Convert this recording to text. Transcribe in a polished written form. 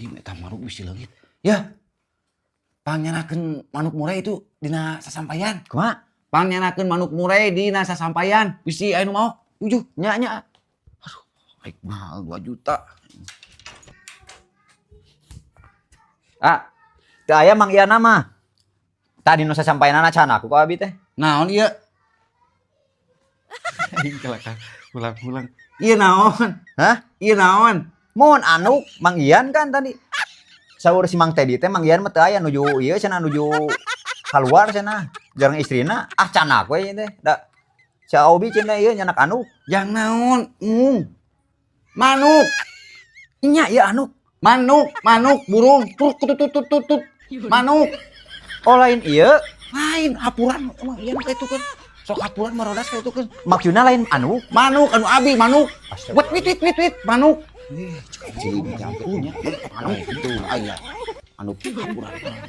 Astagfirullahaladzim, eta manuk bisi leungit. Ya. Pangnyandakeun manuk murai itu dina sasampayan. Kumaha? Pangnyandakeun manuk murai dina sasampayan. Bisi aya nu maok. Tujuh. Nya nya. Aik mahal 2 juta. Ah, teu aya Mang Ian mah. Tadi nu sasampayanana can aku ku abi teh. Naon ieu? Aing celaka ulang-ulang. Ieu naon? Hah? Ieu naon? Mohon anu Mang Ian kan tadi. Saur si Mang Tedi teh Mang Ian mah teu aya, nuju ieu cenah, nuju keluar cenah. Jarang istrina, ah canak we teh. Da si Obi cenah ieu nyanak anu. Yang naon? Mung. Manuk. Nya ieu anu. Manuk, manuk, burung, tut tut tut tut tut tut. Manuk. Oh, lain ieu. Lain hapuran emang iya kayak itu kan. Sok hapuran merodas kayak itu kan. Maksudna lain anu. Manuk anu abi manuk. Astaga. Wit wit wit wit wit manuk. Eh, cek cing, manuk itu aya. Anu hapuran.